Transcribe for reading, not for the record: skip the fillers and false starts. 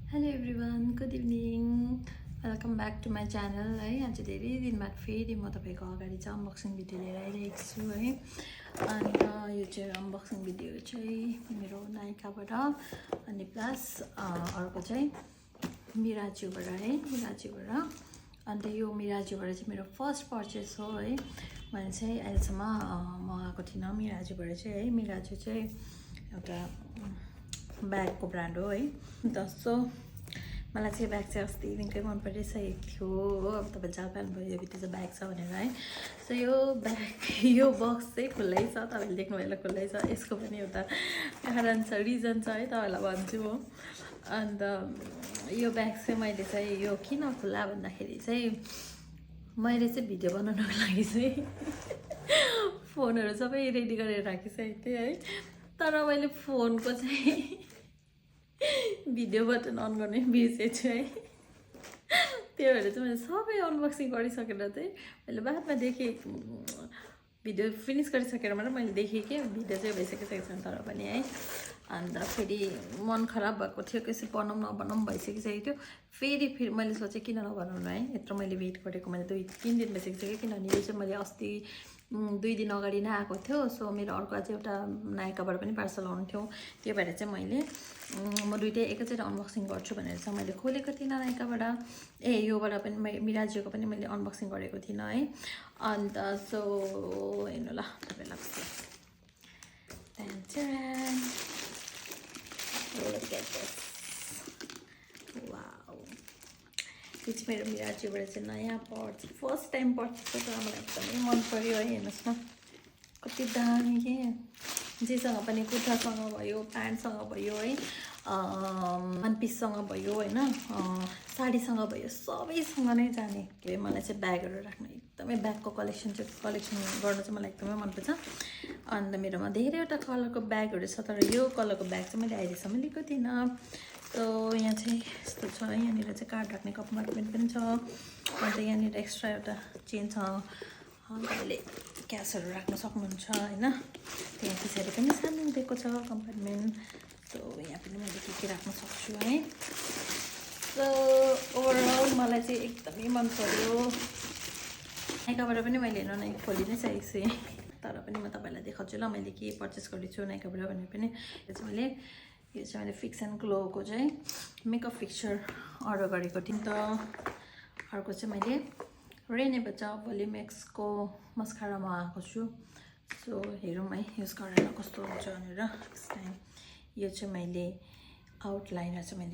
Hello everyone, good evening. Welcome back to my channel. है आज धेरै दिन बाद फेरि म तपाईको अगाडि चाहिँ अनबक्सिङ भिडियो लिएर आइरहेको छु है। अनि यो चाहिँ अनबक्सिङ भिडियो चाहिँ मेरो नाइकाबाट अनि प्लस अर्को चाहिँ मिराजुबाट है, मिराजुबाट। अन्त यो मिराजुबाट चाहिँ मेरो फर्स्ट पर्चेस हो है। मैले चाहिँ अहिलेसम्म मगाएको थिइनँ मिराजुबाट चाहिँ है। मिराजु चाहिँ एउटा ब्यागको ब्रान्ड हो है। सो मलाई चाहिँ ब्याग चाहिँ अस्तिदेखिकै मन परिसकेको थियो हो। अब तपाईँ जहाँ पाउनुभयो यो भित्र चाहिँ ब्याग छ भनेर है। सो यो ब्याग यो बक्स चाहिँ खुल्लै छ, तपाईँले देख्नुभयो खुल्लै छ। यसको पनि एउटा कारण छ, रिजन छ है, तपाईँलाई भन्छु म। अन्त यो ब्याग चाहिँ मैले चाहिँ यो किन खुल्ला भन्दाखेरि चाहिँ मैले चाहिँ भिडियो बनाउनको लागि चाहिँ फोनहरू सबै रेडी गरेर राखिसकेको थिएँ है। तर मैले फोनको चाहिँ भिडियो बटन अन गर्ने बिर्सेछु है। त्यो भएर चाहिँ मैले सबै अनबक्सिङ गरिसकेर चाहिँ मैले बादमा देखेँ, भिडियो फिनिस गरिसकेर मात्रै मैले देखेँ कि भिडियो चाहिँ भइसकिसकेको छ तर पनि है। अन्त फेरि मन खराब भएको थियो, कसै बनाउँ भइसकिसकेको थियो। फेरि मैले सोचेँ किन नबनाउनु है, यत्रो मैले वेट गरेको। मैले 2-3 दिन भइसकिसक्यो, किनभने यो चाहिँ मैले अस्ति 2 दिन अगाडि नै आएको थियो। सो मेरो अर्को अझै एउटा नाइकाबाट पनि पार्सल आउनु थियो। त्यो भएर चाहिँ मैले म दुइटै एकैचोटि अनबक्सिङ गर्छु भनेर चाहिँ मैले खोलेको थिइनँ नाइकाबाट। योबाट पनि मिराजुको पनि मैले अनबक्सिङ गरेको थिइनँ है। अन्त सो हेर्नु ल तपाईँलाई look at this. Wow. यो चाहिँ मेरो मिराजुबाट चाहिँ नयाँ पर्च, फर्स्ट टाइम पर्च छ तर मलाई एकदमै मन पर्यो है। हेर्नुहोस् न कति दामी के, जेसँग पनि कुर्तासँग भयो, प्यान्टसँग भयो है, वान पिससँग भयो होइन, साडीसँग भयो, सबैसँग नै जाने। के मलाई चाहिँ ब्यागहरू राख्न एकदमै, ब्यागको कलेक्सन गर्न चाहिँ मलाई एकदमै मनपर्छ। अन्त मेरोमा धेरैवटा कलरको ब्यागहरू छ तर यो कलरको ब्याग चाहिँ मैले अहिलेसम्म लिएको थिइनँ। सो यहाँ चाहिँ यस्तो छ, यहाँनिर चाहिँ कार्ड राख्ने कम्पार्टमेन्ट पनि छ। अन्त यहाँनिर एक्स्ट्रा एउटा चेन छ, तपाईँले क्यासहरू राख्न सक्नुहुन्छ होइन। त्यहाँ पछाडि पनि सानो दिएको छ कम्पार्टमेन्ट। सो यहाँ पनि मैले के राख्न सक्छु है। सो ओभरअल मलाई चाहिँ एकदमै मन पर्यो। नाइकाबाट पनि मैले हेर्नु नै खोलि नै सकेको छु तर पनि म तपाईँलाई देखाउँछु ल मैले के पर्चेस गरेको छु नाइकाबाट भने पनि। यो चाहिँ मैले फिक्स एन्ड ग्लोको चाहिँ मेकअप फिक्चर अर्डर गरेको थिएँ। त अर्को चाहिँ मैले रेने बच्चा भोल्युम एक्सको मस्कारा मगाएको छु। सो हेरौँ है युज गरेर कस्तो हुन्छ भनेर नेक्स्ट टाइम। यो चाहिँ मैले आउटलाइनर चाहिँ मैले